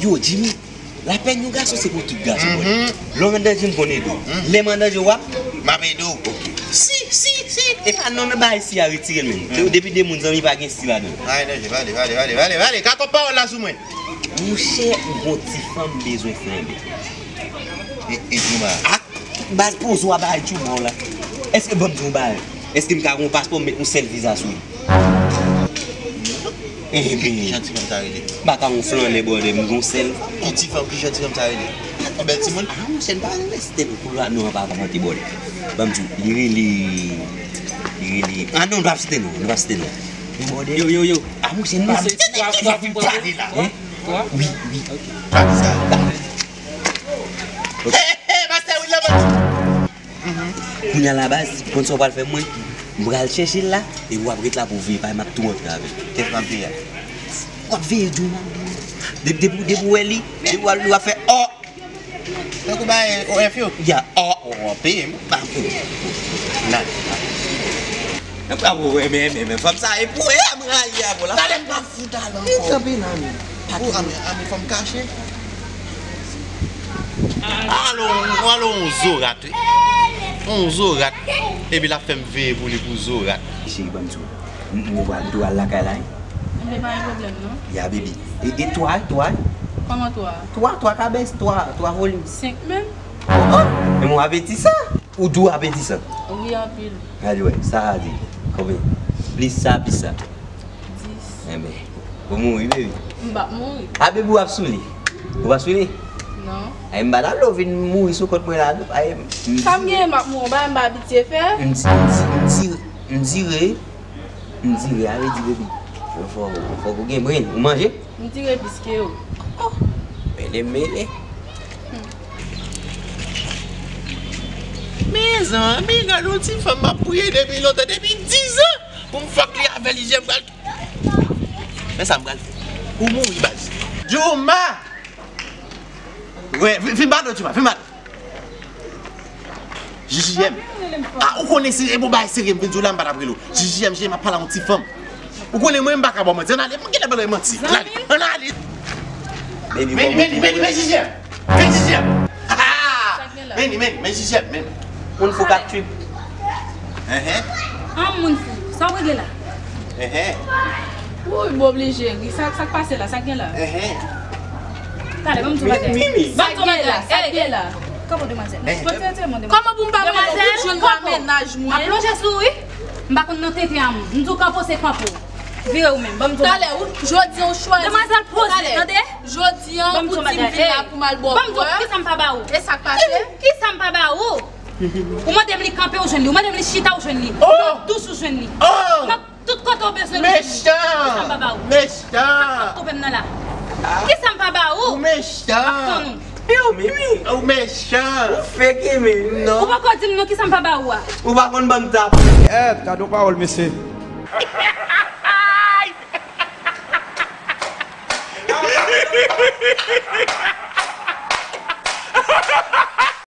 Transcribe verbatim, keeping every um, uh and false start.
Yo, Jimmy, lapèn yon gason se pou tout gason, bòdè. Lè w an danje, m konn ede w. Lè m an danje, w ap? M ap ede w. Si, si, si. E pa non, nan bagay si a retire l menm. Depi de moun zanmi pa gen si ladan. Ay, danje, pale, pale, pale, pale, pale. Ka kòb pawòl la sou mwen. Monchè, ou gon ti fanm bezwen flanbe. E, e, Jouma. Ak baz poze w a bay tchoubon la. Èske, ban m di w bagay, èske m ka gon paspò m met yon sèl viza sou li? Enben. Jan ti fanm sa rele? M pa ka yon flannè, bòdè, m gon sèl. Ki ti fanm, ki jan ti fanm sa rele? Yon bèl timoun? Ah, monchè, m pa renmen site non, pou la non, an pa vanti, bòdè. Ban m di w, li rele, li rele. Ah non, nou p ap site non, nou p ap site non. Bòdè. Yo, yo, yo. Ah, monchè, nou p ap site non. Wi, wi. Pa di sa. Hey, hey, hey, pastè Will la, kounye a la, baz, konn sa w pral fè mwen? M pral chèche l la, epi w ap ret la pou w veye, paske m ap tou antre avè l. Kèt m ap veye a. W ap veye Jouma. Depi, depi, depi w wè li, depi w wè li, w ap fè ò. Tankou bay O F yo? Ya, ò. Ou peye m? Ba m. Nan. Nan pa wè, men, men, men, fanm sa, e pou e a m rayi avè w la. Talè m pa fout al ankò. Kanpe nan men. Ou, a men, a men, fò m kache. Alo, alo, yon zorat, wi. Yon zorat. Epi l ap fè m veye pou li pou zorat. Cheri, ban m di w. M, m, m pral, m pral lakay la, wi. Enben, pa gen pwoblèm, non. Ya, baby. E, e twa, twa? Kòman twa? Twa, twa kabès, twa, twa volim. Senk menm? Oh, oh! Men mwen apetisan. Ou di w apetisan? Wi, anpil. Gade, wè, sa a di. Konbyen? Plis sa, plis sa. Dis. Enben, ou mouri, baby. M p ap mouri. A, baby, w ap sou li. Ou p ap sou li? Non. Ay, m pa ta vle w vin mouri sou kont mwen la, non. Ay, m, m, sa m genyen, m ap mouri, w pa wè m pa abitye fè? M di, m di, m di, m dire, m dire, a vle di, baby, fò, fò, fòk ou gen brenn, ou manje? M dire plis ke w. Oh, mele, mele. Mezanmi, gade yon ti fanm m ap priye depi lontan, depi dizan, pou m fòk li avè l, J J M pral. Men sa m pral fè. Ou mouri, baz. Jouma! Wè, vin, vin ba nou, Jouma, vin ba nou. J J M. Ah, ou konnen si e pou bay serye, m vin di w la, m pa t ap rele w. J J M, J J M ap pale a yon ti fanm. Ou konnen mwen, m pa ka ba w manti. Ann ale, m gentan ba w manti. Ann ale, ann ale. Beni, beni, beni, beni, J J M. Beni, J J M. Ah! Beni, beni, beni, J J M, beni. Moun fou k ap trip. Enhen. An moun fou. Sa w regle la? Enhen. Woy, m oblije ri. Sa, sa k pase la? Sa k gen la? Enhen. Talè, ban m di w bagay. Mimi. Ban m di w bagay. Sa k gen la? Sa k gen la? Kòman demwazèl la? Enhen. Pote, pote, mande. Kòman pou m pa demwazèl? Kanpo. M ap lonje sou ou, wi. M pa konn nan tenten a moun. M di w kanpo, se kanpo. Vire ou menm. Ban m di w bagay. Talè, ou, jodi a ou chwazi. Demwazèl poze, tande? Jodi a, ou di m vin la pou m al ba w bwè. Ban m di w, kisa m pa ba ou? E sa k pase? Kisa m pa ba ou? Ou mande m li kanpe, ou jwenn li. Ou mande m li chita, ou jwenn li. Ou nan dous, ou jwenn li. Ou nan tout kote ou bezwen li, ou jwenn li. Kisa m pa ba ou? Mechan! Kisa m pa ba ou? Ou mechan! Yo, Mimi, ou mechan! Ou fake, Mimi, non. Ou poko di m non, kisa m pa ba ou a? Ou pa konn ban m tap. Kèt, gade yon pawòl, mesye.